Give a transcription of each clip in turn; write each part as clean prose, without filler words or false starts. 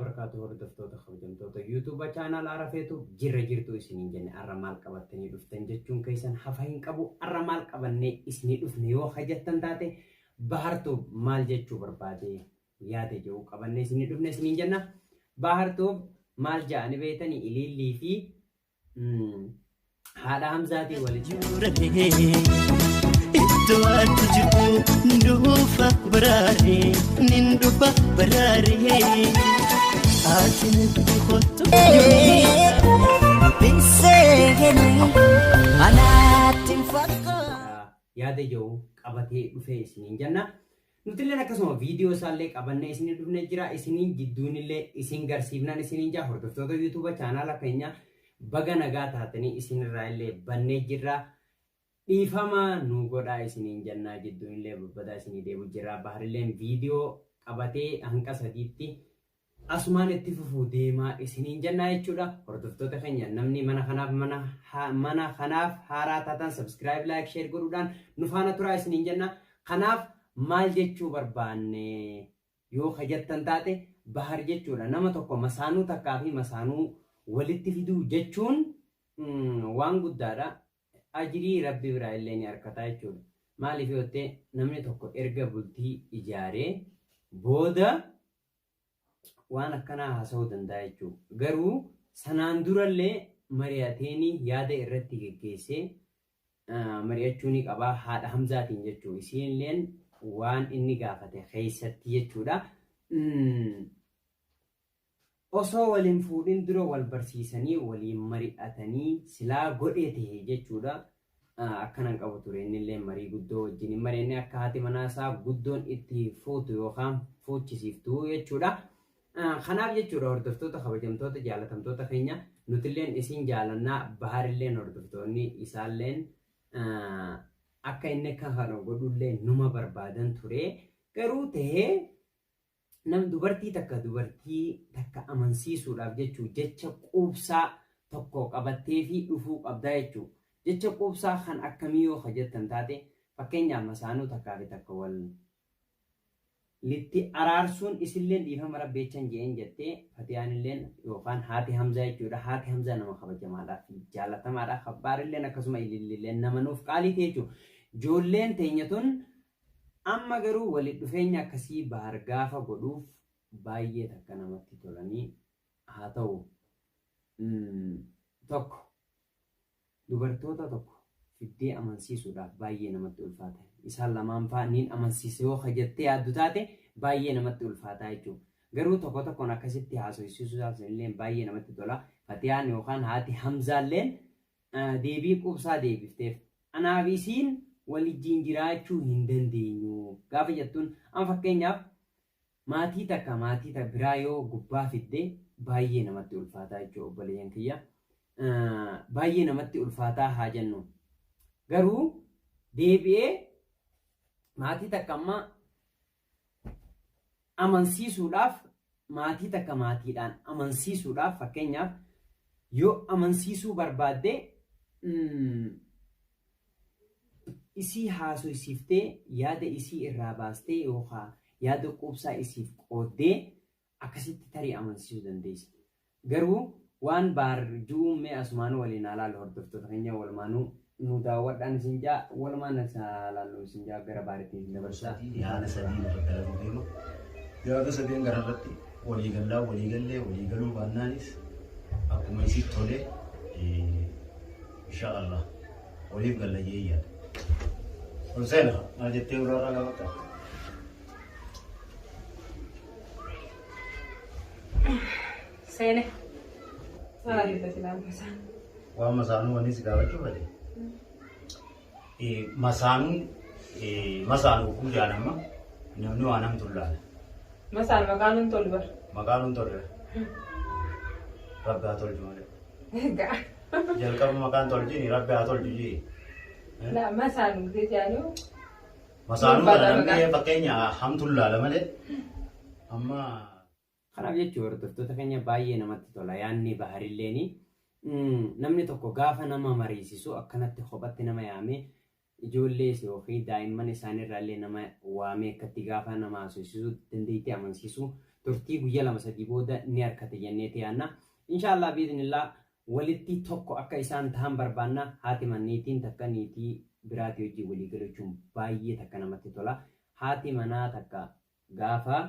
Wabarakaatu. Hordoftoota kabajamtoota YouTube channel Arafeetu jirra jirtu isiniin jenne. Arra maal qabattanii dhuftan jechuun keessan hafa hin qabu. Arra maal qabannee isinii dhufne yoo hajattan taate, Bahartuub maal jechuu barbaade yaada jedhu qabannee isinii dhufne isiniin jenna. Bahartuub maal ja'ani beeytanii? Iliillii fi haadha Hamzaatii walitti Iddoo ati jirtu dhufa baraaree, nin dhufa baraaree, ati natti kottu. Yaada jedhu qabatee dhufee isiniin jenna. Nutilleen akkasuma viidiyoo isaallee qabannee isinii dhufnee jira. Isiniin jidduunillee isin garsiifnaan isiniin jaa. Hordoftoota YouTube channel keenya, baga nagaa taatanii. Isinirraa illee bannee jirra. Dhiifama nu godhaa isiniin jennaa, jidduunillee babbadaa isinii deebu jira. Baharilleen viidiyoo qabatee hanqa sadiitti asumaan itti fufuu deemaa isiniin jennaa jechuudha. Hordoftoota keenya, namni mana kanaaf mana kanaaf haaraa taatan subscribe, like, share godhuudhaan nu faana turaa isiniin jenna. Kanaaf maal jechuu barbaanne yoo kajattan taate, Bahar jechuudha, nama tokko masaanuu takkaa fi masaanuu walitti fiduu jechuun waan guddaadha. Ajirii Rabbi biraa illee ni harkataa jechuudha. Maaliif yoo ta'e, namni tokko erga bultii ijaaree booda waan akkanaa haasa'uu danda'a jechuudha. Garuu sanaan durallee mari'ateeni yaada irratti geggeessee mari'achuu ni qabaa haadha Hamzaatiin jechuudha. Isiinilleen waan inni gaafate keessatti jechuudha. Osoo waliin fuudhin dura wal barsiisanii waliin mari'atanii silaa godhee ta'e jechuudha. Akkanan qabu ture, innillee marii guddoo wajjin hin mari'anne akka haati manaa isaa guddoon itti fuutu yookaan fuuchisiiftu jechuudha. Kanaaf jechuudha, hordoftoota kabajamtoota jaalatamtoota keenya, nutilleen isin jaalannaa. Baharilleen hordoftoonni isaalleen akka inni akka kana godhullee numa barbaadan ture. Garuu tahee nam dubartii takka dubartii takka amansiisuudhaaf jechuu jecha quubsaa tokko qabattee fi dhufuu qabdaa jechuu. Jecha quubsaa kan akkamii yoo jettan taate, fakkeenyaaf masaanuu takkaa fi takka wal litti araarsuun isilleen dhiifama rabbeechan je'een jettee Fatiyaanilleen yookaan haati Hamzaa jechuudha. Haati Hamzaa nama kabajamaadhaa fi jaalatamaadha. Kabbaarilleen akkasuma ilillilleen nama nuuf qaaliiti jechuudha. Ijoolleen teenya tun amma garuu walitti dhufeenya akkasii Bahar gaafa godhuuf baay'ee takka namatti tolanii. Haa ta'u, tokko dubartoota tokko fiddee amansiisuudhaaf baay'ee namatti ulfaata. Isaan lamaan fa'aa niin amansiisa yoo jettee yaaddu taate, baay'ee namatti ulfaataa jechuudha. Garuu tokko tokkoon akkasitti haasofsiisuudhaaf illee baay'ee namatti tola. Fatiyaan yookaan haati Hamzaalleen deebii quubsaa deebifteef. Anaaf isiin walijjiin jiraachuu hin dandeenyu gaafa jettuun, amma fakkeenyaaf maatii takka maatii biraa yoo gubbaa fidde baay'ee namatti ulfaataa jechuudha, obboleeyyan kiyya. Baay'ee namatti ulfaataa haa jennu. Garuu deebi'ee maatii takka amma amansiisuudhaaf, maatii takka maatiidhaan amansiisuudhaaf, fakkeenyaaf yoo amansiisuu barbaadde, isii haasofsiiftee yaada isii irraa baastee yookaan yaada quubsaa isiif qooddee akkasitti tarii amansiisuu dandeessa. Garuu waan Bahar ju'uun mee asumaanuu waliin haa laallu. Hordoftoota keenya, walumaanuu nu daawwadhaan isin jaa, walumaan haa laallu isin jaa, gara Baharitti isin dabarsaa. Yaada sadii irratti dalaguu deema. Yaada sadeen gara irratti walii gallaa, walii gallee, walii galuu baannaanis akkuma isitti tolee, insha Allah waliif galla jee yaada. Ol seena, maal jettee ulaarraa gaafatta? Seene. Maal jette silaa masaan? Waan masaanuu wanni si gaafachuu fedhe. Masaanuun masaanuu hogguu jaan amma namni waan hamtu laala. Masaan maqaan hin tolu bar. Maqaan hin tolle. Rabbi haa tolchu malee. Egaa. Jalqaba maqaan tolchini, Rabbi haa tolchu jee. La masaan gisee jaanuu. Masaanuu Barbaada kana namni maqaan. fakkeenya hamtu laala malee. Amma Kanaaf jechuun, hordoftoota keenya, baay'ee namatti tola yaanni Baharilleeni. Namni tokko gaafa nama mariisisu akkanatti kophatti nama yaamee Ijoollees yookiin daa'imman isaaniirraallee nama waamee akkatti gaafa nama haasofsiisuu dandeettii amansiisuu turtii guyyaa lama sadii booda ni harkate jennee yaanna. Inshaallah biiznillaa walitti tokko akka isaan tahan barbaanna. Haati manniitiin takka niitii biraatii wajjin walii galachuun baay'ee takka namatti tola. Haati manaa takka gaafa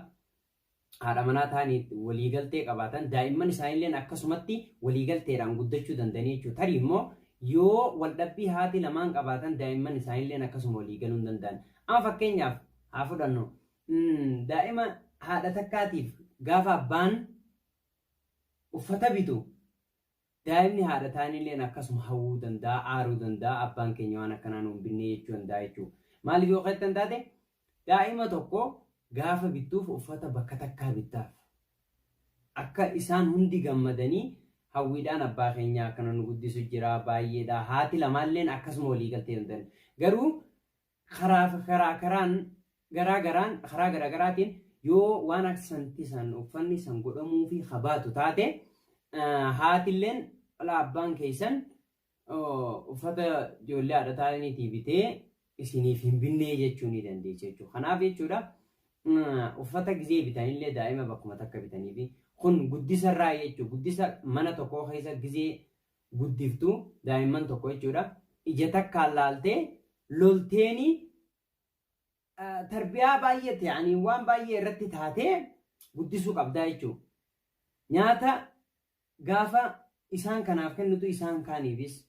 haadha manaa ta'anii waliigaltee qabaatan daa'imman isaaniilleen akkasumatti waliigalteedhaan guddachuu danda'anii jechuudha. Tarii immoo yoo waldhabbii haati lamaan qabaatan daa'imman isaaniilleen akkasuma waliigaluu hin danda'an. Amma fakkeenyaaf haa fudhannu, daa'ima haadha takkaatiif gaafa abbaan uffata bitu daa'imni haadha ta'anilleen akkasuma hawwuu danda'a, aaruu danda'a, abbaan keenya waan akkanaa nuun binnee jechuu danda'a jechuudha. Maaliif yoo jettan taate, daa'ima tokko gaafa bittuuf uffata bakka takkaa bittaaf. Akka isaan hundi gammadanii hawwiidhaan abbaa keenya akkana nu guddisu jira baay'eedha. Haati lamaalleen akkasuma walii galtee danda'an. Garuu karaa karaa karaan garaa garaan karaa garaa garaatiin yoo waan aksanti san uffanni san godhamuu fi habaatu taate, haatilleen ala abbaan keessan uffata ijoollee haadha taa'aniitii bitee isiniif hin binnee jechuu ni dandeessi jechuudha. Kanaaf jechuudha, uffata gizee bitanillee daa'ima bakkuma takka bitanii fi kun guddisarraa jechuudha. Guddisa mana tokkoo keessa gizee guddiftu daa'imman tokko jechuudha. Ija takkaan laaltee lolteeni tarbiyaa baay'ee ta'anii waan baay'ee irratti taatee guddisuu qabdaa jechuudha. Nyaata gaafa isaan kanaaf kennitu isaan kaaniifis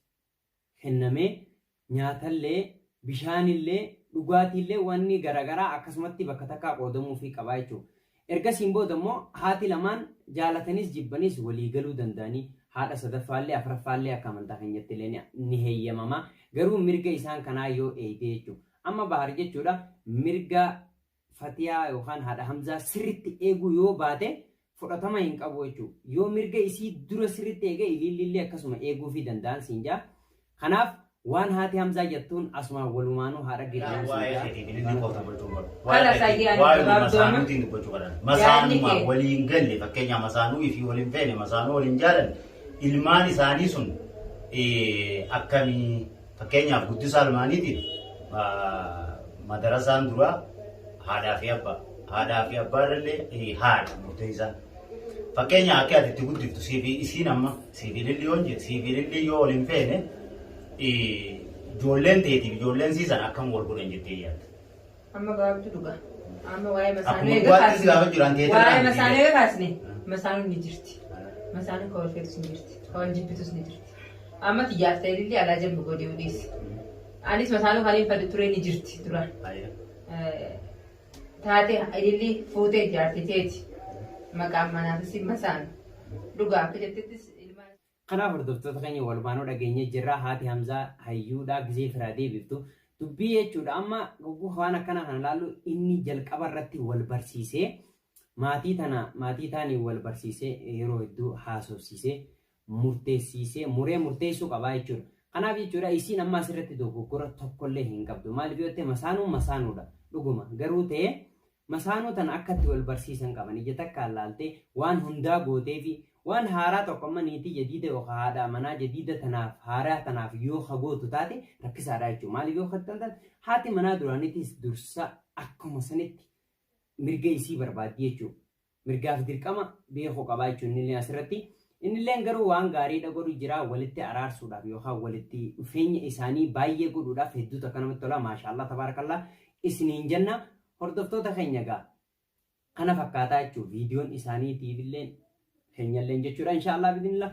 kennamee, nyaatallee, bishaanillee, dhugaatiillee, wanni garaagaraa akkasumatti bakka takkaa qoodamuufii qabaa jechuudha. Ergasiin booda immoo haati lamaan jaalatanis jibbanis walii galuu danda'anii haadha sadaffaallee afuraffaallee akka amantaa keenyatti illee ni heeyyamama. Garuu mirga isaan kanaa yoo eegde jechuudha. Amma Bahar jechuudha, mirga Fatiyaa yookaan haadha Hamzaa sirritti eeguu yoo baate fudhatama hin qabu jechuudha. Yoo mirga isii dura sirritti eege, ilillillee akkasuma eeguufii danda'an siin jaa. Kanaaf waan haati Hamzaa jettuun asuma walumaanuu haadha geeddaran siin Waa'ee jaa. keetiif ililli qofa dubbachuu hin barbaadu. Kala sayyaan Waa'ee gabaabduu amma. masaanuutiin dubbachuu qaban. Yaadni Masaanuma kee. waliin galle, fakkeenyaaf masaanuu fi waliin feene, masaanuu waliin jaalan, ilmaan isaanii sun akkamii? Fakkeenyaaf guddisa ilmaaniitiif madarasaan duraa haadhaa fi abbaa. Haadhaa fi abbaa irrallee haadha murteessaan. Fakkeenya akka ati itti guddiftu siifi isiin, amma siifi ililli yoon jedhe, siifi ililli yoo waliin feene, ijoolleen teetiif ijoolleen siisan akkam wal godhan jettee yaadda? Amma gabaabtuu dhugaa. Amma waa'ee masaanuu Akkuma eega dhugaatti si kaasne. gaafa jiran teetirraa Waa'ee miti. masaanuu eega kaasne. Masaanuun ni jirti. Masaanuun kan wal feetus ni jirti. Kan wal jibbitus ni jirti. Amma xiyyaaf ta'e ililli alaa jambi godhee odeessi. Anis masaanuu kan hin fadhu turee ni jirti duraan. Taate ililli fuutee jaarti teeti. Maqaan manaafis masaanu. Dhugaa akka jettettis ilmaan. Kanaaf hordoftoota keenya, walumaanuu dhageenyee jirra. Haati Hamzaa hayyuudhaa gizee firaa deebiftu dubbii jechuudha. Amma waan akkana kana ilaallu, inni jalqaba irratti wal barsiisee, maatii tana maatii taanii wal barsiisee, yeroo hedduu haasofsiisee, murteessiisee, muree murteessuu qabaa jechuudha. Kanaaf jechuudha, isiin amma asirratti dogoggora tokkollee hin qabdu. Maaliif yoo ta'e, masaanuu masaanuudha dhuguma, garuu ta'ee masaanuu tana akka itti wal barsiisan qaban. Ija takkaan laaltee waan hundaa gootee fi waan haaraa tokko amma niitii jadiida yookaan haadha manaa jadiida tanaaf haaraa tanaaf yoo hagootu taate rakkisaadha jechuudha. Maaliif yoo kattan, haati manaa duraaniitis dursa akkuma sanitti mirga isii barbaaddi jechuudha. Mirgaaf dirqama beekuu qabaa jechuudha innillee asirratti. Innilleen garuu waan gaariidha godhu jira, walitti araarsuudhaaf yookaan walitti dhufeenya isaanii baay'ee godhuudhaaf hedduutu akka namatti tola. Maashaallah, tabaarakallaa isiniin jenna. Hordoftoota keenya, gaa kana fakkaataa jechuudha viidiyoon isaaniitiifillee keenyallee jechuudha. Inshaallah bidinillah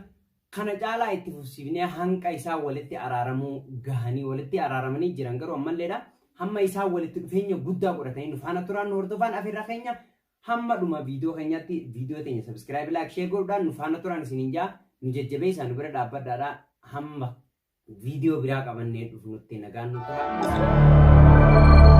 kana caalaa itti fufsiifnee hanqa isaan walitti araaramuu gahanii walitti araaramanii jiran, garuu ammalleedha hamma isaan walitti dhufeenya guddaa godhatanii nu faana turan, nu hordofaan afirra keenya. Hamma dhuma viidiyoo keenyaatti viidiyoo teenya subscribe, like, share godhuudhaan nu faana turan isiniin jaa. Nu jajjabeessaa, nu bira dhaabbadhaadha. Hamma viidiyoo biraa qabannee dhufnutti nagaan nu tura.